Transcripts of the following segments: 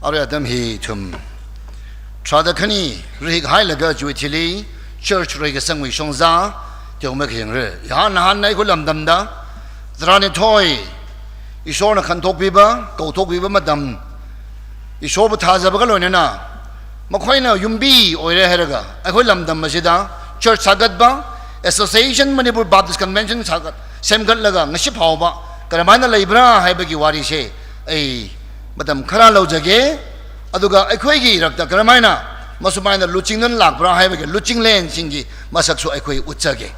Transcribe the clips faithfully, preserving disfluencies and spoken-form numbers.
Arui atam hi ithum tharāda khani rihik hailaga chiwui thili church reikasangwui shongza teomeikha yangra. Yahan nahan eina eikhoi lamdamda, tharānithoi Ishorna khanthokpiba, kaothokpiba matam, Ishorbu thāzāba kaloinana, makhoina yumbi oira hailaga, eikhoi lamdam asida, church sāgatba, Association Manipur Baptist Convention sāgat, semgatlaga, ngashi phaoba, karamai eina leibra haibagi wari se, ei, matam kharā louzage, aduga eikhoigi rakta karamai eina, masumai eina luching nganlākpra haibagi luching lensinggi masaksu eikhoi utzage.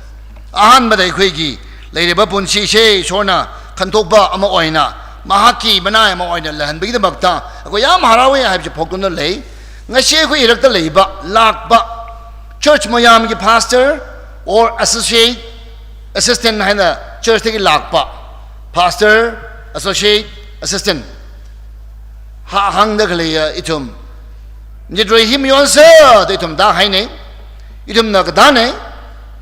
Ahanbada eikhoigi leiriba punchise Ishorna khanthokpa ama oina, mahakki manai ama oina leihānbingdamakta, eikhoi yam harāowa haiba chi phokduna lei. Ngashi eikhoirakta leiba, lākpa, church mayamgi pastor or associate, assistant haina church thāki lākpa, pastor, associate, assistant ha hāngda khaleiya ithum. Nit rei hi mayonsa da ithum tāhaina. Ithumna katāna,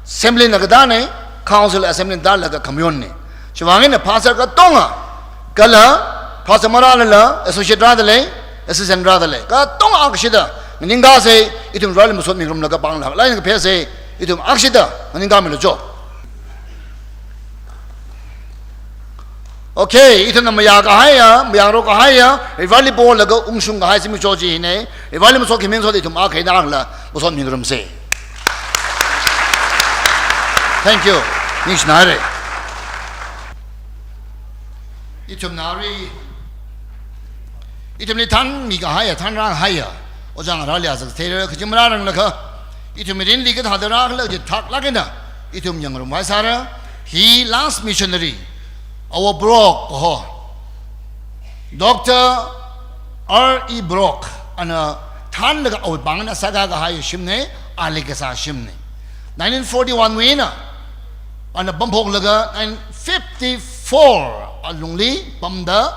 assembly na katāna, council assembly na tālaga khamayonna. Chiwuivang eina pastor katonga, kala pastor marālala, associate rādalei, assistant rādalei, katonga akashida nganingkasa, ithum Vareli masotmingarumlaga pāngla, laina kaphesa, ithum akashida nganingkamilu jo. Okay, ithumna mayākahaiya, mayāngarok kahaiya, Vareli polaga ungshung kahai zimiksho chi hina, Vareli masot khami ngasoda ithum akha eina akhala masotmingarumsa. Thank you. Ningshināhaira. Ithumna arui, ithumli thanmikahaiya, thanrākahaiya, ojā ngarāli azak theira, kaji marāranglakha, ithum mirinli kathāda rākhala kaji thaklāk eina ithum yangngarumvai sāra. Hi last missionary, Awo Brock kaho, Doctor R E Brock, ana thanlaga awui pāngna sākakahai shimna, ali kasā shimna. Nineteen forty-one wui eina ana pamphoklaga nineteen fifty-four alungli pamda,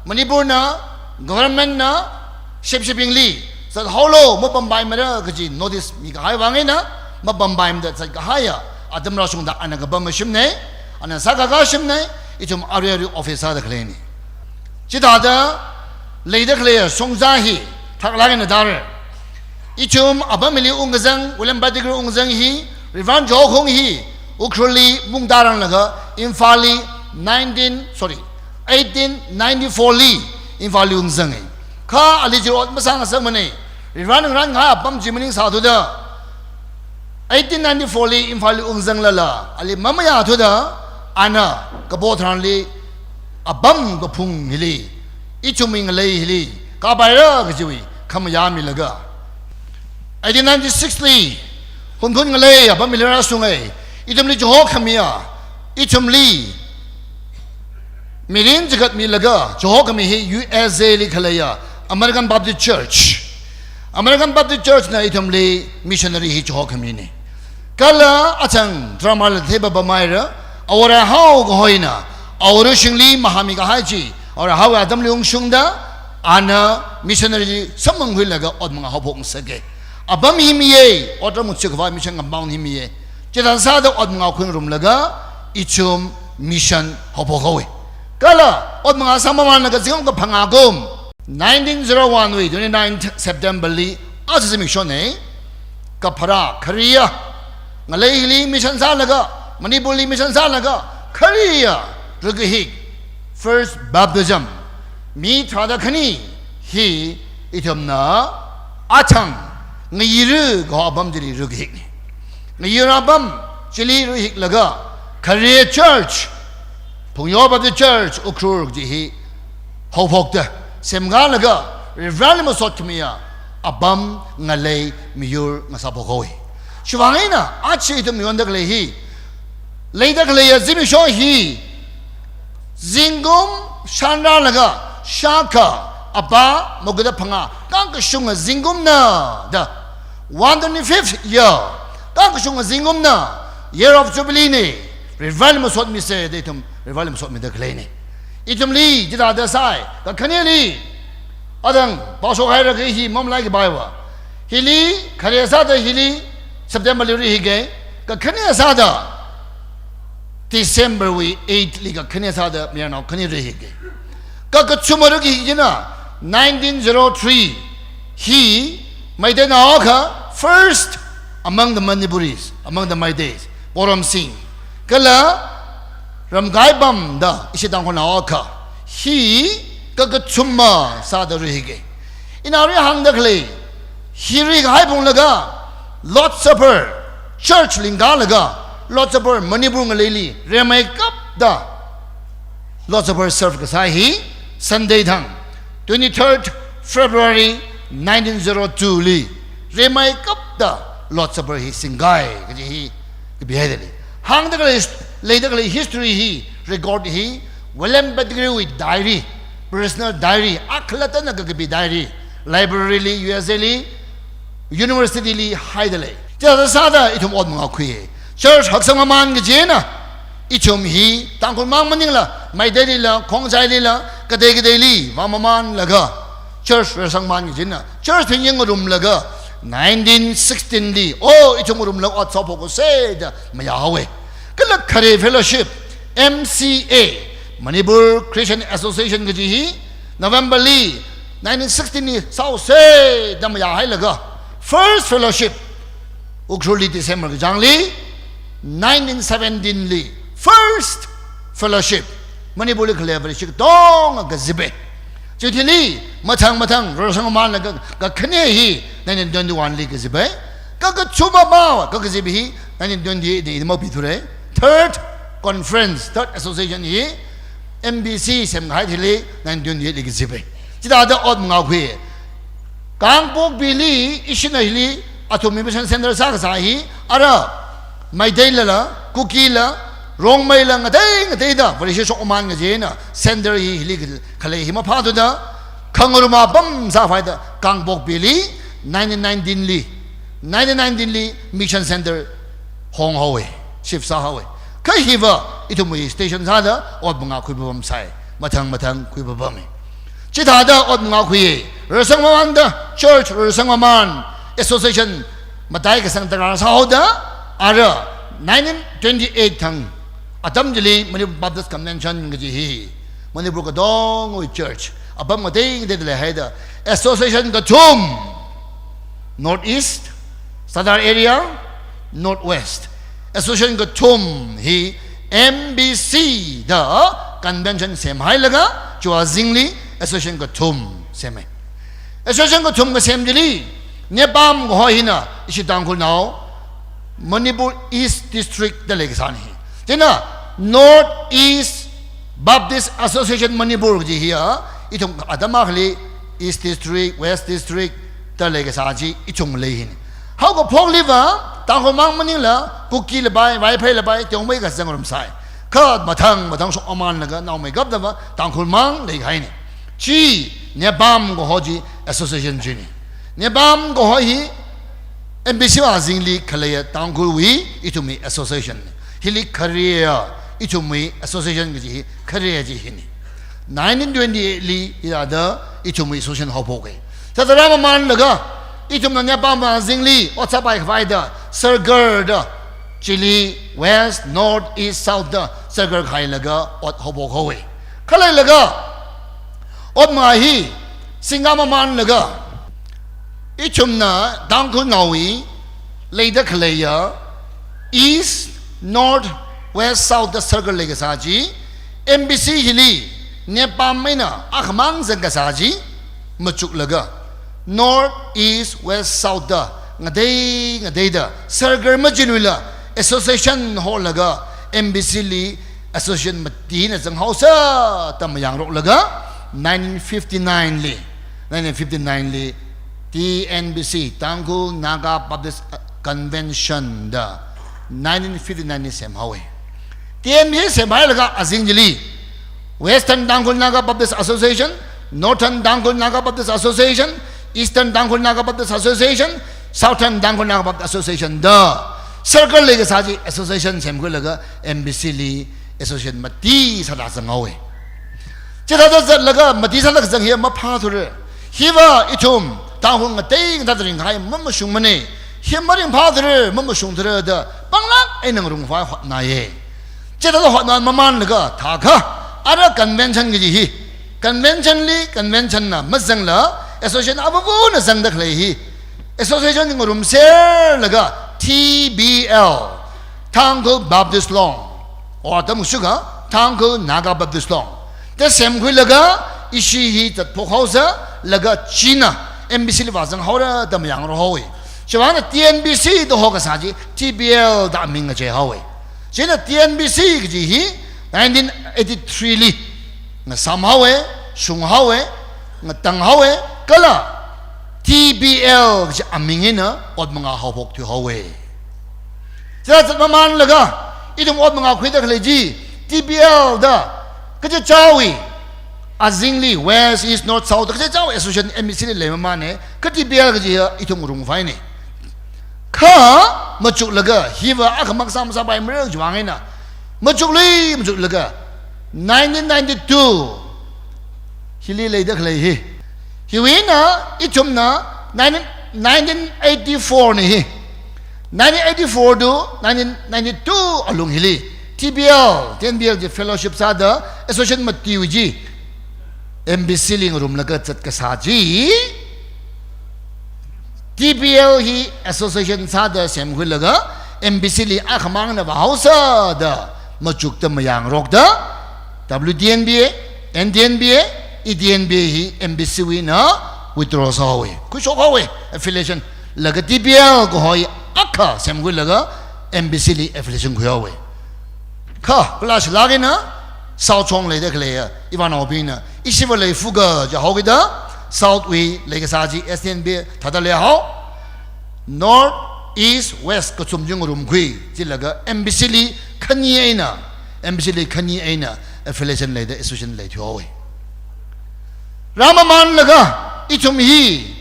Manipurna, governmentna, shipshibingli zathaolu, mapampaimara kaji notice mikahai vang eina mapampaimada zatkahaiya atam rāshungda ana kapam shimna, ana sākaka shimna, ithum arui arui office sāda khaleina. Chithāda leida khaleiya shongza hi thaklāk eina tāra. Ithum apam hili ungkazang, William Pettigrew ungkazang hi, Reverend Jokhong hi, Ukhrulli mungtāranglaga, Imphalli nineteen, sorry, eighteen ninety-four li Imphalli ungkazanga. Kha ali chi ot masāngasakmana. Reverend ngarānkahai apam chi maningsāthuda, eighteen ninety-four li Imphalli ungkazanglala, ali mamayāthuda, ana kapo tharanli apam kaphung hili, ithumwui ngalei hili kapaira kajiwui khamayā milaga, eighteen ninety-six li Hunphun ngalei apam hili rāshunga. Ithumli chihokhamiya, ithumli mirin chigatmilaga chihokhami hi U S A li khaleiya American Baptist Church. American Baptist Church na ithumli missionary hi chihokhamina. Kala achang drama la theipa pamaira, Awo Raihao kahoina, Awo Rushingli mahāmikahai chi, Awo Raihao atamli ungshungda, ana missionary samphangkhuilaga ot manga haophokngasaka. Apam hi miya, otram ngachuk khavai mission compound hi miya. Chithāda sāda ot manga khuingarumlaga, ithum mission haophokhaowa. Kala, ot manga sāmamānlaga zingkum kaphangā kum, nineteen zero one wui twenty-ninth September li, aja zimikshona, kapharā khariya, ngalei hili mission sālaga, Manipurli mission sālaga, khariya, rikahik, first baptism, mi tharāda khani hi ithumna achang Ngayirā kaho apam chili rikahikna. Ngayirā apam chili rihiklaga, khare church, Phungyo Baptist Church, Ukhrul chi hi haophokta, semkalaga, Reverend li masot khamiya apam ngalei miyur ngasāphokhaowa. Chiwuivang eina, aja ithum yonda khalei hi, leida khaleiya zimiksho hi, zingkum shānrālaga shākha, apā magada phangā, kakashunga zingkumna da, one twenty-fifth year, kakashunga zingkumna, year of jubilee na, Reverend li masotmisa da ithum Reverend li masotmida khaleina. Ithumli chithāda sāi, kakhaneli, adang pāshok haira kaji hi mamalai kapaiva. Hili, khare sāda hili, September li rihika, kakhane sāda, December wui eight li kakhane sāda mayarnao khani rihika. Kha kachuma rikahik china, Nineteen zero three hi Meiteinaokha, first among the Manipuris, among the Meiteis, Porom Singh. Kala Ramkaipam da ishi Tangkhulnaokha hi kakachuma sāda rihike. Ina ri hāngda khalei, hi rihai phunglaga Lord's Supper, church lingkalaga Lord's Supper Manipur ngaleili rimeikapda Lord's Supper serve kasā hi Sunday thang, twenty-third February nineteen zero two li rimeikapda Lord's Supper hi singkai kaji hi kapihaida lei. Hāngda khalei, leida khalei history hi, record hi William Pettigrew wui diary, personal diary, a khalattana kakapi diary, library li, U S A li, university li haida lei. Chithāda sāda ithum ot mangā khuiye. Church haksang mamān kajina, ithum hi Tangkhul mang maningla, Meiteilila, Khongjailila, katei kateili vā mamānlaga, church reisang mamān kajina, church thing yang ngarumlaga, nineteen sixteen li, oh, ithum ngarumlaga ot sāphok khuise da mayāhaowe. Kala khare fellowship, M C A, Manipur Christian Association kaji hi, November li, nineteen sixteen li sāhaose da mayāhailaga, first fellowship, Ukhrulli December kachāngli, nineteen seventeen li, first fellowship, Manipurli khalei fellowship katonga kazipe. Chi thili, mathang mathang, reisang mamānlaga, kakhane hi, nineteen twenty-one li kazipe. Kakachuma mā, kakazip hi, nineteen twenty-eight li mapithure. Third conference, third association hi, M B C semkahai thili nineteen twenty-eight li kazipe. Chithāda ot mangā khui. Kangpokpili ishina hili athumwui mission center sākasā hi, ara Meiteilala, Kukila, Rongmeila, ngatei ngateida Vareshi shok mamān kajina center hi hili khalei hi maphāthuda, khangarum apam sāphaida Kangpokpili nineteen nineteen li, nineteen nineteen li mission center honghaowe, shift sāhaowe. Kha hiva ithumwui station sāda ot mangā khuipapam sai, mathang mathang khuipapame. Chithāda ot mangā khuiye, reisang mamānda, church reisang mamān, association matai kasang tarākha sāhaoda, ara nineteen twenty-eight thang, atam chili Manipur Baptist Convention kaji hi, Manipur katongawui church, apam ngatei ngateida leihaida, association kathum, North East, Sadar area, North West. Association kathum hi M B C da convention semhailaga, chiwui azingli association kathum seme. Association kathum kasem chili, NEPAM kaho hina ishi Tangkhulnao, Manipur East District da leikasāna hi. China North East Baptist Association Manipur kaji hiya, ithum atam akhali East District, West District da leikasā chi ithum lei hina. Haokaphokliva, Tangkhul mang maningla, Kuki lapai, Vaiphei lapai, Teongmei kazang ngarumsai. Kha mathang mathang shok mamānlaga naomeikapdava Tangkhul mang leikahaina. Chi NEPAM kaho chi association china. NEPAM kaho hi M B C wui azingli khaleiya Tangkhulwui ithumwui association. Hili khareiya ithumwui association kaji hi khareiya chi hina. Nineteen twenty-eight li hithāda ithumwui association haophoke. Chithāda rāmamānlaga, ithumna NEPAM wui azingli ot sāpai khavai da, circle da, chili West, North, East, South da circle kahailaga ot haophok haowe. Khaleilaga, ot mangā hi singkā mamānlaga, ithumna Tangkhulnaowui leida khaleiya East, North, West, South da circle leikasā chi, M B C hili NEPAM eina akhamang zangkasā chi machuklaga, North, East, West, South da ngatei ngateida circle machinwuila association holaga M B C li association matina zanghaosa da mayangroklaga, nineteen fifty-nine li, nineteen fifty-nine li T N B C, Tangkhul Naga Baptist Convention da nineteen fifty-nine li semhaowe. T N B C semhailaga azing chili Western Tangkhul Naga Baptist Association, Northern Tangkhul Naga Baptist Association, Eastern Tangkhul Naga Baptist Association, Southern Tangkhul Naga Baptist Association da circle leikasā chi association semkhuilaga M B C li association mati sāda zanghaowe. Chithāda zatlaga mati sāda kazang hi maphāthure. Hiva ithum Tangkhul ngatei ngateida ringkahai mamashungmane. Hi maringphāthure, mamashungthure da panglāk eina ngarumkhavai hotnāye. Chithāda hotnā mamānlaga thākha, ara convention kaji hi Convention li, convention na mazangla, association avavana zangda khalei hi. Association ngarumserlaga T B L, Tangkhul Baptist Long, or atam shuka, Tangkhul Naga Baptist Long da semkhuilaga, ishi hi zatphok haosa, laga china M B C li vāzang haora da mayang rok haowa. Chiwuivang eina T N B C da hokasā chi T B L da aming ngachei haowa. China T N B C kaji hi nineteen eighty-three li ngasam haowa, shung haowa, ngatang haowa, kala T B L kaji aming eina ot manga haophok thuihaowa. Chila zatmamanlaga, ithum ot manga khuida khalei chi, T B L da kachichāwui azingli, West, East, North, South, kachichāwui association M B C li leimamana, kha T B L kaji ithum ngarumkhuina. Kha machuklaga, hiva akha makasā masāpaimara chiwuivang eina, machuklui machuklaga, nineteen ninety-two, hili leida khalei hi. Hiwui eina ithumna nineteen, nineteen eighty-four na hi. Nineteen eighty-four to nineteen ninety-two alung hili T B L, T N B L chi fellowship sāda association matiwui chi M B C li ngarumlaga zatkasā chi, T B L hi association sāda semkhuilaga M B C li akhamangna vāhaosa da machukda mayang rokda, W T N B A, N T N B A, E T N B A hi M B C wui eina withdraw sāhaowa. Khuishok haowa, affiliation, laga T B L kaho akha semkhuilaga M B C li affiliation khuihaowa. Kha, kala shilak eina, South shong leida khaleiya ivānaobingna, ishiva leifuga jihaokida, South wui leikasā chi S T N B thāda leihao, North, East, West kachum chi ngarumkhui, chilaga M B C li khani eina, M B C li khani eina affiliation leida association leithuihaowa. Rāmamanlaga, ithum hi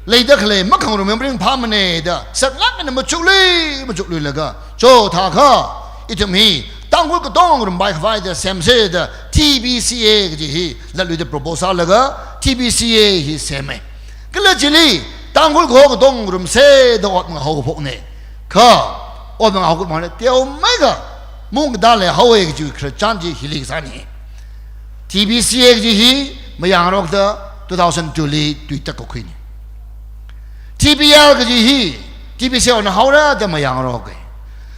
leida khalei makhangarum ringphāmana da, saklāk eina machuklui, machukluilaga, chothākha, ithum hi Tangkhul katonga ngarumpai khavai da semsa da, T B C A kaji hi latluida propose sālaga, T B C A hi sema. Kala chili Tangkhul kaho katonga ngarumsa da ot manga haokaphokna. Kha, ot manga haokaphokmana, teomeikha mung katā leihaowa kaji khararchan chi hili kasāna. T B C A kaji hi mayang rokda two thousand two li tuitak kakhuina. T B L kaji hi T B C A na haora da mayang roka.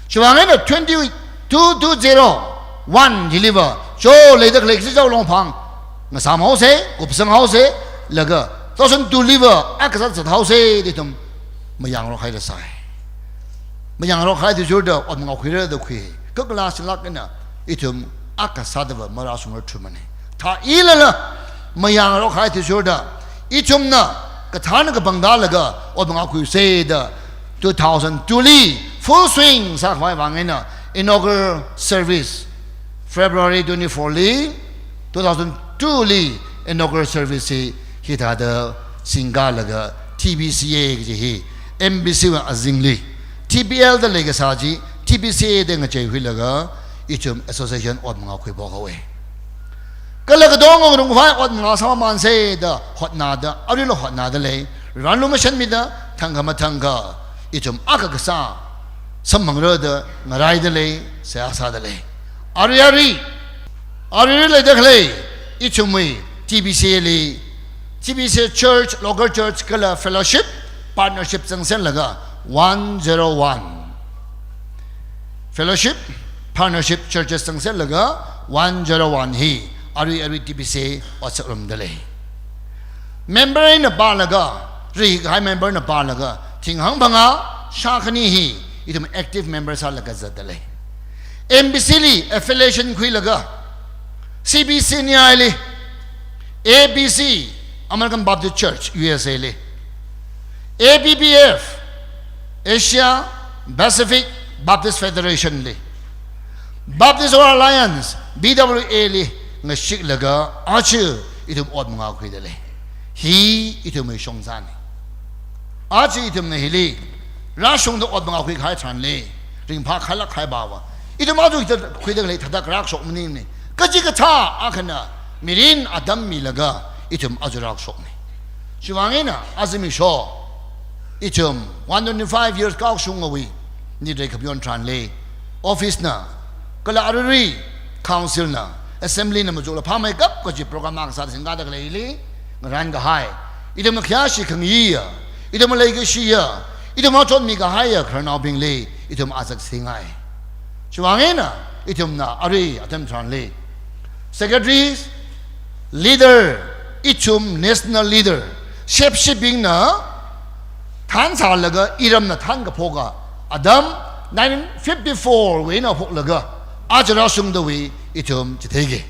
Chiwuivang eina twenty-two, two zero one hiliva, cho leida khalei kachichāwui longphang ngasam haosa, kupsang haosa, laga two thousand two liva akha sāzat haosa da ithum mayang rokhaida sai. Mayang rokhai thuishurda ot manga khuira da khui. Kha kala shilak eina ithum akha sādava marāshungra thuimana. Thāilala mayang rokhai thuishurda, ithumna kathāna kapangda laga ot manga khuisa da, two thousand two li full swing sākhavai vang eina inaugural service February twenty-four li, two thousand two li inaugural service hi hithāda singkalaga T B C A kaji hi M B C wui azingli, T B L da leikasā chi T B C A da ngacheikhuilaga ithum association ot manga khuiphok haowa. Kala katonga ngarumkhavai ot manga sāmamansa da hotnada, aruila hotnada lei, ranlu mashanmida, thangkha mathangkha, ithum akha kasā samphangra da ngaraida lei, seihā sāda lei. Arui arui, arui arui leida khalei, ithumwui T B C A li, T B C A church, local church kala fellowship, partnership zangserlaga one zero one. Fellowship, partnership churches zangserlaga one zero one hi arui arui T B C A otsak ngarumda lei. Member eina pālaga, rihai member na pālaga, thinghang phangā shākhani hi ithum active member sālaga zatda lei. M B C li affiliation khuilaga, C B C N I li, A B C, American Baptist Church, U S A li, A B B F, Asia Pacific Baptist Federation li, Baptist World Alliance, B W A li ngashiklaga aja ithum ot manga khuida lei. Hi ithumwui shongzanna. Aja ithumna hili rāshungda ot manga khuikahai tharanli, ringphākhailāk kahai bava, ithum aja hithā khuida khalei thāda rākashok maningmana. Kachikathā akhana mirin atam milaga ithum aja rākashokna. Chiwuivang eina aja misho, ithum one twenty-five years kakashungwui nirei khapayon tharanli, office na, kala arui arui council na, Assembly na machuklaga phāmeikap kaji program akha sāda singkada khaleili, ngarānkahai, ithumna khayāshi khangayiya, ithumna leikashiya, ithumna chotmikahaiya khararnaobingli ithum azak sāngai. Chiwuivang eina ithumna arui atam tharanli secretaries, leader, ithum national leader, shepshibingna thansālaga iramna thankaphok atam nineteen fifty-four wui eina phoklaga aja rāshungdawui ithum chitheiki.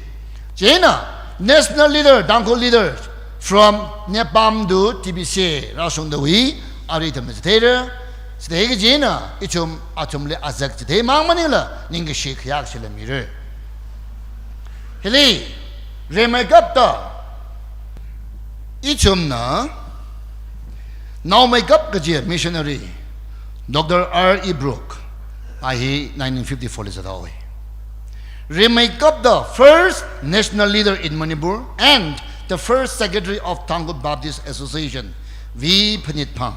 Chieina national leader, Tangkhul leader from NEPAM to T B C A rāshungdawui arui ithumna chitheira. Chitheiki chieina ithum athumli azak chitheimang maningla ningkashi khayākashila mira. Hili rimeikapta ithumna naomeikap kaji missionary Doctor R E Brook, a hi nineteen fifty-four li zathaowa. Rimeikapta first national leader in Manipur and the first secretary of Tangkhul Baptist Association, V Phanitphang.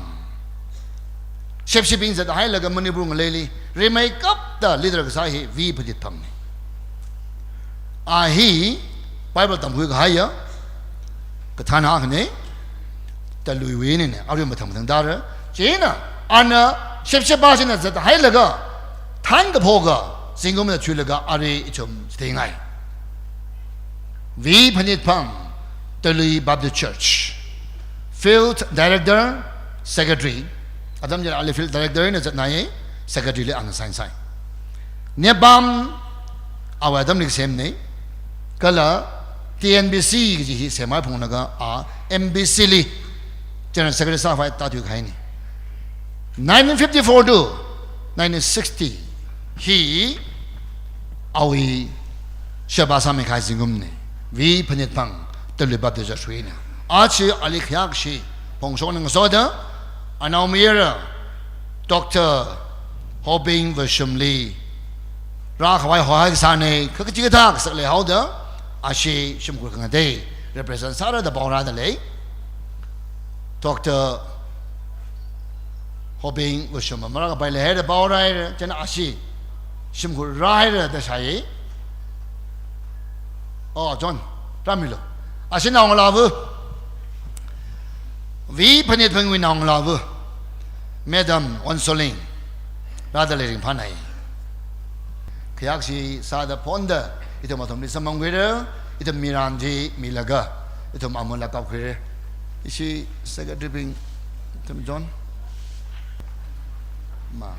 Shepshibing zathailaga Manipur ngaleili rimeikapta leader kasā hi V Phanitphangna. A hi Bible tamkhui kahaiya, kathāna akhana, Taluiwui eina, arui mathang mathang tāra. Chieina ana shepshibing china zathailaga thankaphoka zingkumna thuilaga arui ithum chitheingai. V Phanitphang, Talui Baptist Church, Field Director, Secretary. Atam chila ali Field Director eina zatnai, Secretary li ana sign sai. NEPAM awui atamli semna, kala T N B C kaji hi semphunglaga a M B C li General Secretary sākhavai tāthuikahaina. Nineteen fifty-four to nineteen sixty hi awui sheba sāmikahai zingkumna, V Phanitphang, Talui Baptist Church wui eina. Aja ali khayākashi phongshok ngasoda, anaomayara Doctor Hobing Vashumli rākhavai hohai kasāna, kha kachikathā kasak leihaoda, ashi shimkhur khangatei represent sāra da pao rāda lei. Doctor Hobing Vashum marākapai leihaira da pao rāhaira, chieina ashi shimkhur rāhaira da shāya. Oh, John, rāmilu. Ashi naongalāva, V Phanitphangwui naongalāva, Madam Wonsoling, rāda lei ringphānai. Khayākashi sāda phonda, ithum athumli samphangkhuira, ithum miran chi milaga, ithum amala kapkhuira. Ishi secretary bing, ithum John. Ma.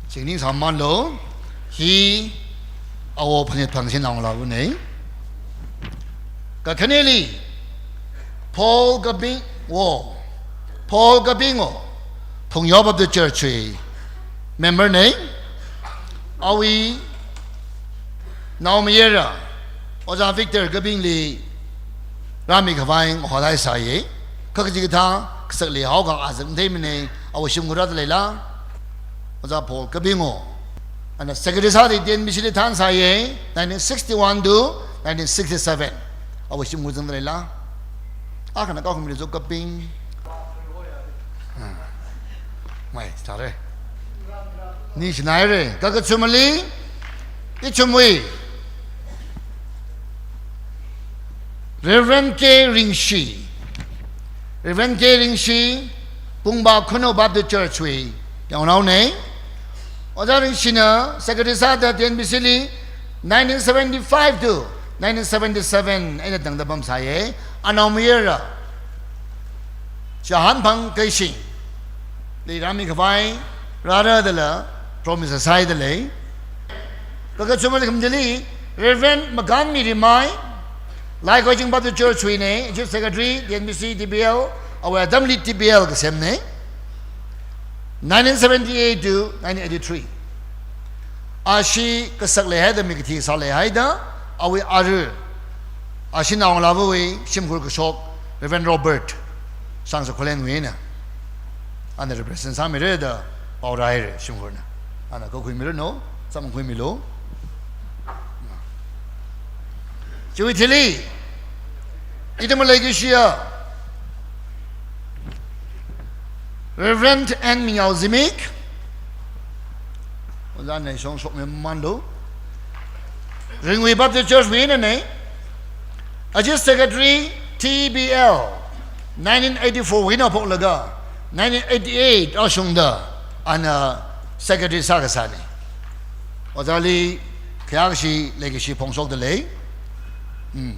Chingning sāmānlu, hi Awo Phanitphang chi naongalāvana. Kakhaneli, Paul Kapingwo, Paul Kapingwo, Phungyo Baptist Church wui member na. Awui naomayara Ojā Victor Kapingli rāmikhavai ngahānlai sāya. Kha kachikathā kasak leihaoakha azak theimana, awui shimkhur rāda leila? Ojā Paul Kapingwo. Ana secretary sāda T N B C li thansāya, nineteen sixty-one to nineteen sixty-seven. Awui shimkhur zangda leila? Akhana kakhumli zo Kaping. Ah. Mai, tare. Nishinaira, kakathumali, ithumwui Reverend K Ringshi. Reverend K Ringshi, Pungba Khunou Baptist Church wui yaonaona. Ojā Ringshina secretary sāda T N B C li nineteen seventy-five to nineteen seventy-seven eina tangda pamsāya. Anaomayara Chāhanphang Keishing li rāmikhavai rāra dala promise sāhaida lei. Kakathumali khamdili Reverend Makanmi Rimai, Laikoiching Baptist Church wuina, Chief Secretary, T N B C, T B L, awui atamli T B L kasemna, nineteen seventy-eight to nineteen eighty-three. Ashi kasak leihaida, mi kathi sāleihaida, awui ara, ashi naongalāvawui shimkhur kashok, Reverend Robert Sangsa Kholenwui eina, ana represent sāmira da pao rāhaira shimkhurna. Ana kakhuimiranu, samkhuimilu. Chiwui thili, ithumwui leikashiya Reverend N Minyao Zimik, Ojā Neishong shokmi manlu. Ringui Baptist Church wui einanei. Aja secretary T B L nineteen eighty-four wui eina phoklaga nineteen eighty-eight rāshungda ana secretary sākasānei. Ojāli khayākashi leikashi phongshokda lei. Hmm.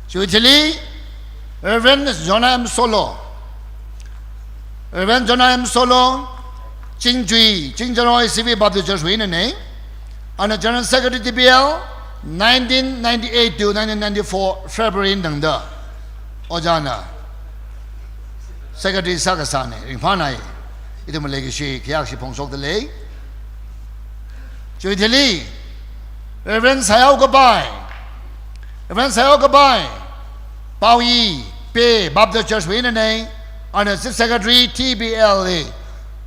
Chiwui thili, Reverend Jonah M Solo. Reverend Jonah M Solo, Chingjui, Chingjui C V Baptist Church wui einanei. Ana General Secretary T B L, nineteen ninety-eight to nineteen ninety-four February eina tangda ojāna secretary sākasānei, ringphānai. Ithum leikashi khayākashi phongshokda lei. Chiwui thili, Reverend Sayao Kapai. Reverend Sayao Kapai, Paoyi, Pe Baptist Church wui einanei, ana Chief Secretary T B L li.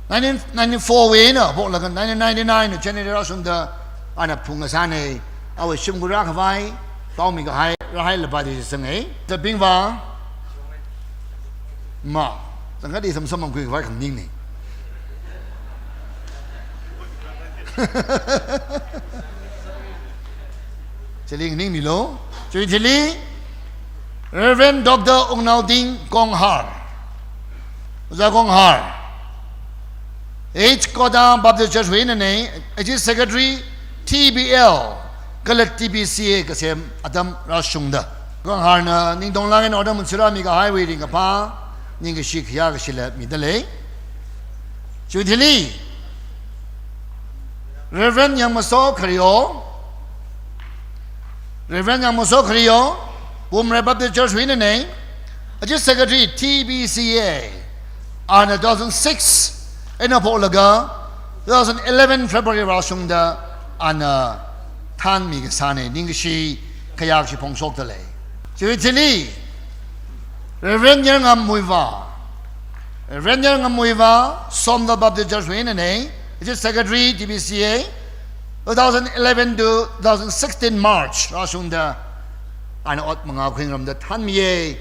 Nineteen ninety-four wui eina phoklaga nineteen ninety-nine January rāshungda ana phungkasānei. Awui shimkhur rākhavai, paomikahai, rāhailapa da shitsangei. Tabingva, ma, zangkadi samsam mangkhuikhavai khanganingnei. Chili nganingmilu. Chiwui thili, Reverend Doctor Wungnaoding Konghar. Ojā Konghar, H Koda Baptist Church wui einanei, Executive Secretary T B L kala T B C A kasem atam rāshungda. Kongharna ningtonglāk eina ot machukrāmi kahaiwui ringkaphā, ningkashi khayākashila mida lei. Chiwui thili, Reverend Yangmaso Khario, Reverend Yangmaso Khario, Pumre Baptist Church wui einanei, Executive Secretary T B C A, ana two thousand six eina phoklaga two thousand eleven February rāshungda ana thanmikasānei, ningkashi khayākashi phongshokda lei. Chiwui thili, Reverend Yarngam Muivah, Reverend Yarngam Muivah, Somdal Baptist Church wui einanei, Executive Secretary T B C A, two thousand eleven to two thousand sixteen March rāshungda ana ot mangā khuingaramda thanmiya.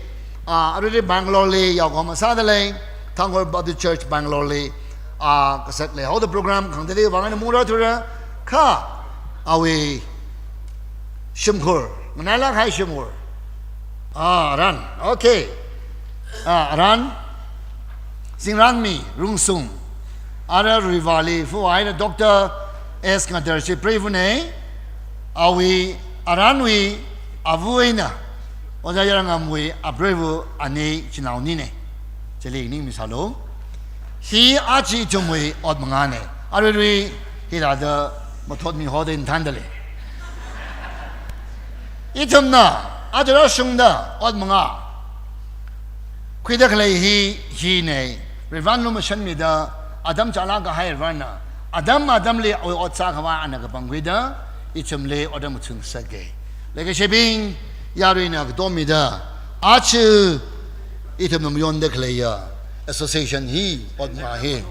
A, aruirui Bangalore li yaokahoma sāda lei, Thankhul Baptist Church Bangalore li, a, kasak leihaoda program khangatei vang eina mungrāthura, kha awui shimkhur, nganailāk kahai shimkhur. A, aran, okay. A, aran, Zingranmi Rungsung. Ara Ruivali fuwa eina Doctor S Ngadar chi preivānei, awui aranwui ava eina, Ojā Yarngamwui apreiva ani chinaoninei. Chili nganingmisālu. Hi aja ithumwui ot mangānei. Aruirui hithāda mathotmi hoda ina thānda lei. Ithumna aja rāshungda ot mangā khuida khalei hi, hinei. Varivarāna lumashanmida, atam chālāk kahai Varivarāna atam atamli awui ot sākhavai ana kapangkhuida, ithumli ot machun sākei. Leikashibing, yaruina katommida, aja ithumna mayonda khaleiya association hi, ot mangā hi.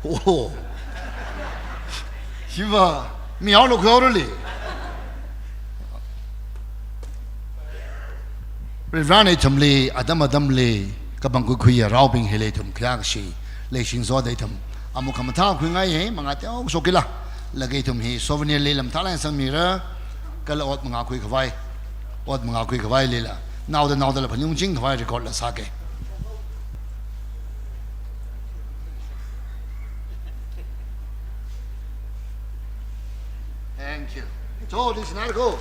Oh. Hiva, mi haolu khaorali. Varivarāna ithumli, atam atamli kapangkhui khuiya raobing hili ithum khayākashi leishingsoda ithum amuk khamathā khuingaihai, mangā teoshokila. Laga ithum hi souvenir li lamthala sangmira, kala ot mangā khuikhavai, ot mangā khuikhavailila, naoda naodala phaningungching khavai record la sākei. Thank you. So, this is not cool.